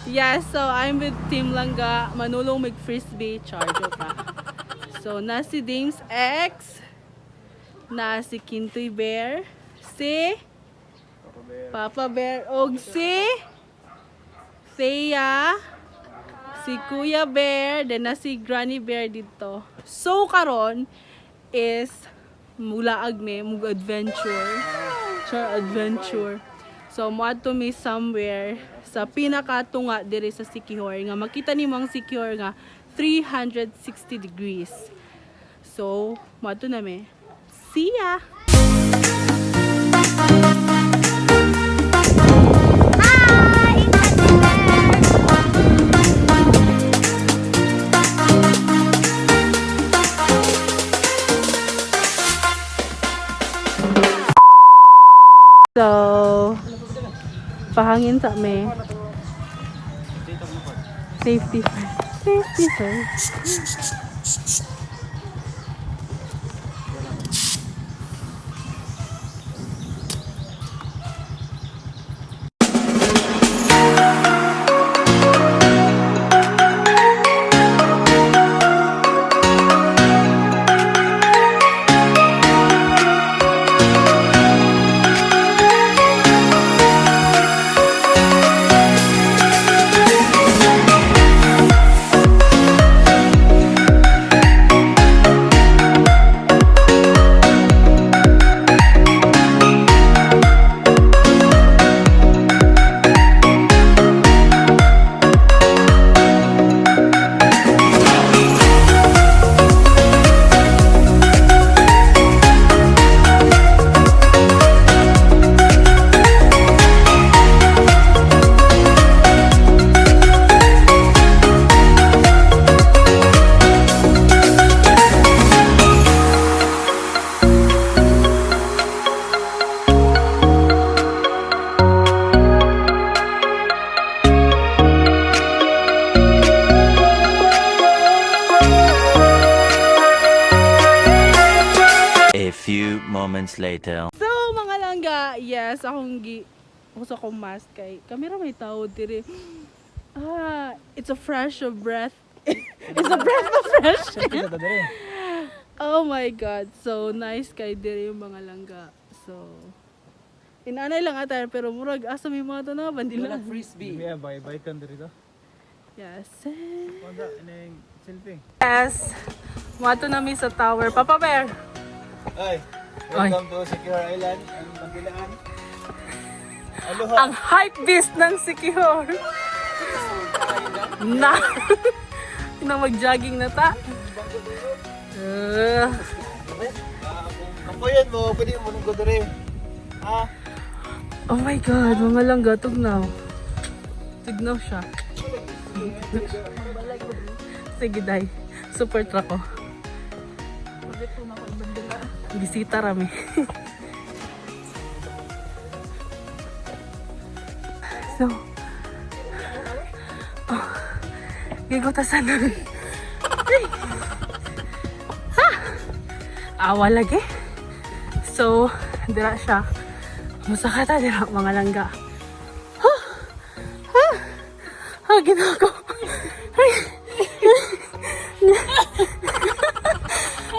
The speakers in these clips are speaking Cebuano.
Yes, so I'm with Team Langga. Manulong mig frisbee, charge pa. So, na si Dames X, na si Kintoy Bear, si Papa Bear, og si Thea, si Kuya Bear, then na si Granny Bear dito. So, karon is mulaag me, mug adventure. Char adventure. So, moadto mi somewhere sa pinakatunga diri sa Sikihor nga makita nimo ang Sikihor nga 360 degrees. So, moadto na mi. See ya! Hi! Internet! So, pahangin sa me. Safety first. Safety first. A few moments later. So, mga langga, yes, akong gi uso akong mask kay kamera may tao diri. Ah, it's a fresh of breath. It's a breath of fresh air. Oh my God. So nice kay diri yung mga langga. So inanay lang ata pero murag asa may mga to na bandila. Frisbee. Yeah, bye bye kan diri to. Yes. Wala ining selfie. Yes. Mato na mi sa tower. Papa Bear. Ay, welcome to Secure Island ang Bandilaan. Aloha. Ang hype beast ng Sikihor. Na. Na mag-jogging na ta. Kapuyan mo, pwede mo nung diri. Ha? Oh my God, mga langga, tugnaw. Tugnaw siya. Sige, day. Super truck ko. Bisita rami. So, oh, gigutasan na. Ay! Ah! Awa lagi. So, dira siya. Musaka ta dira mga langga. Huh! Huh! Ah, ginawa ko. Ay!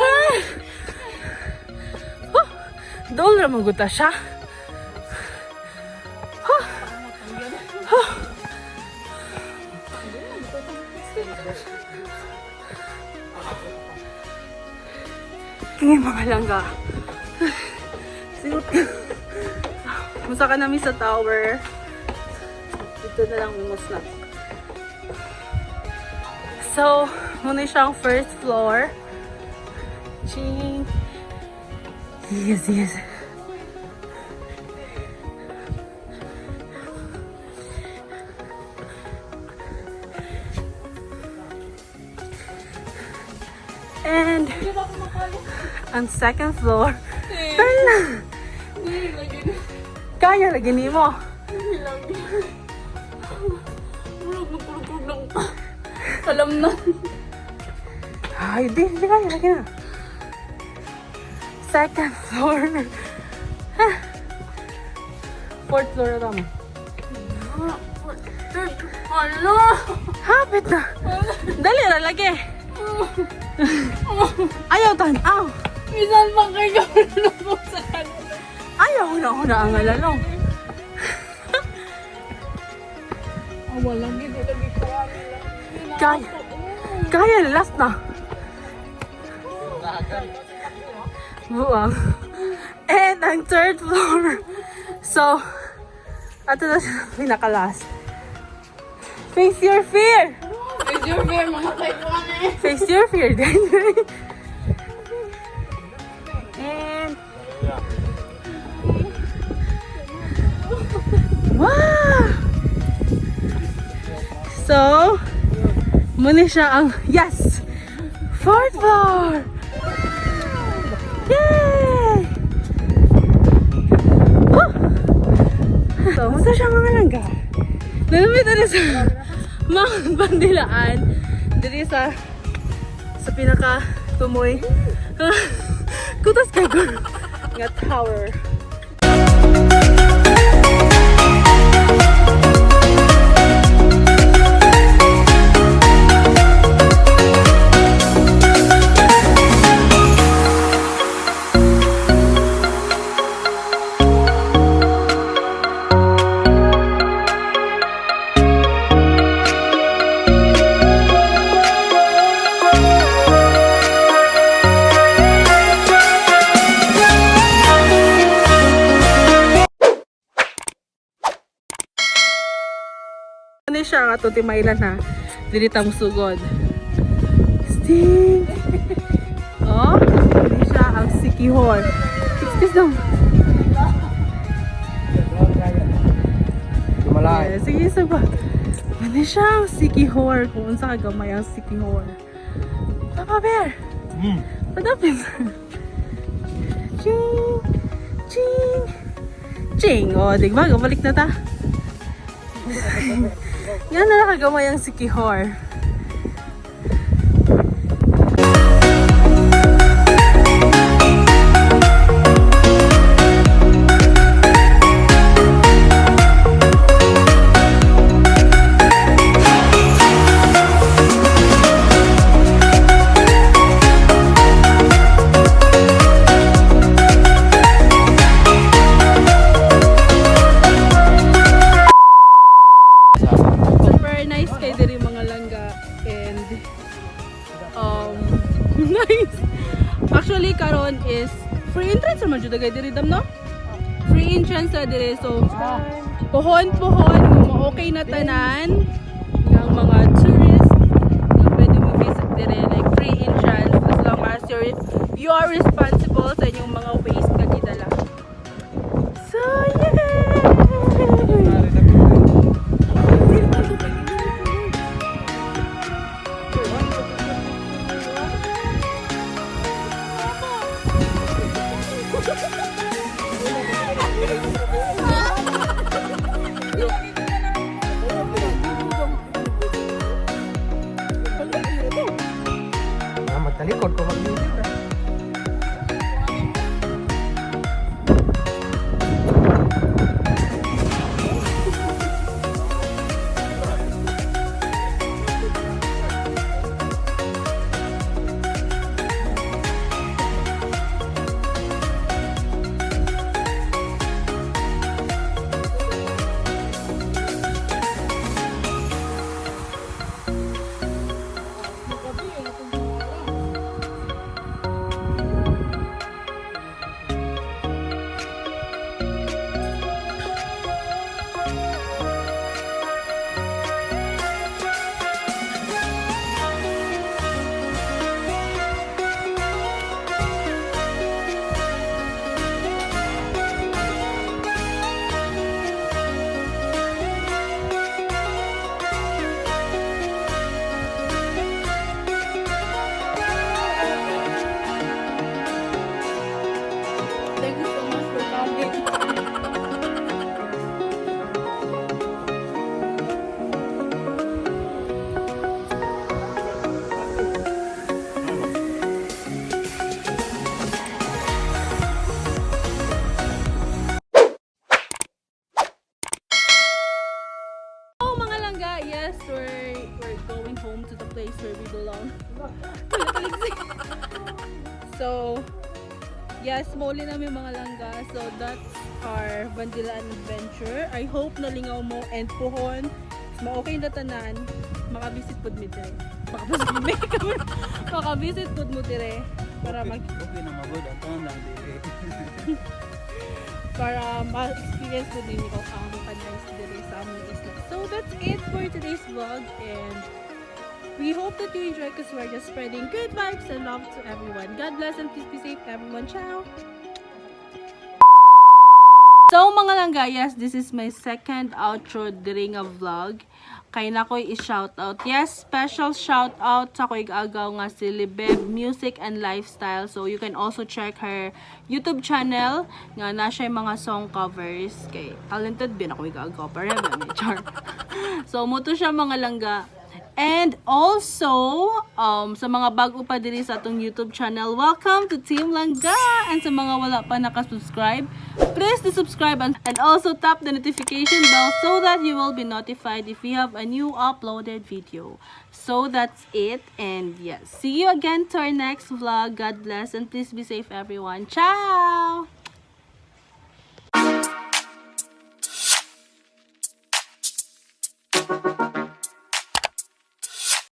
Ah! Huh! Dool ra maguta siya. Huh! Huh! Tingin mga langga. Sigot. Musaka namin sa tower. Dito na lang umusnak. So, muna siyang first floor. Ching. Yes. And ang second floor. Tala! Kaya lagi nimo. Murag magkurog-kurog lang. Alam na. Ay, di, di kaya lagi na. Second floor. Ha. Fourth floor na tama. Third. Ano? Hapit na. Dali ra lagi. Ayaw tan-aw. Minsan pa kayo ko sa kanila. Ayaw na ako na ang alalong. Ah, walang gid lagi ko nila. Kaya. Kaya, last na. Buang. And ang third floor. So, ato na siya pinaka-last. Face your fear! Is your fear mga kaibuan eh. Face your fear, then. And wow! So, muna siya ang yes! Fourth floor! Yay! Woo! So, musta siya, mga langga? Nalamit na sa mga bandilaan. Diri sa pinaka tumoy. Kutas kay girl nga tower. Ano siya nga to Timailan ha? Diri ta musugod. Sting. Oh, diri siya ang Sikihor. Excuse them. Dumalay. Yeah, sige, isa ba? Ano siya ang Sikihor? Kung unsa ka gamay ang Sikihor. Papa Bear! Padapin. Ching! Ching! Ching! O, oh, di ba? Gabalik na ta. Yan na nakagamay ang Sikihor. Super nice kay diri, mga langga, and nice. Actually karon is free entrance naman jud kay diri dam, no? Free entrance sa diri, so pohon pohon mo okay na tanan ng mga tourists na pwede mo visit diri, like free entrance as long as you are responsible sa inyong mga waste na gidala. So yeah! Ah, magtalikod ko mag-video na. Yes, we're going home to the place where we belong. So, yes, mauli namin, mga langga. So, that's our Bandilaan adventure. I hope nalingaw mo and puhon. Ma-okay na tanan. Makavisit pud mi dire. Makavisit mi. Makavisit pud mo dire para mag Okay na magod ang tanan lang dili. Para ma-experience mo din ikaw ang ka-nice dire sa among isla. So that's it for today's vlog and we hope that you enjoy because we're just spreading good vibes and love to everyone. God bless and please be safe, everyone. Ciao! So mga langga, yes, this is my second outro during a vlog. Kay na ko'y i-shoutout. Yes, special shoutout sa ko'y agaw nga si Libeb Music and Lifestyle. So you can also check her YouTube channel nga na siya mga song covers. Kay talented bin ako agaw pareho ni char. So mo to siya, mga langga. And also, sa mga bago pa diri sa atong YouTube channel, welcome to Team Langga! And sa mga wala pa nakasubscribe, please do subscribe and also tap the notification bell so that you will be notified if we have a new uploaded video. So that's it. And yes, see you again to our next vlog. God bless and please be safe, everyone. Ciao!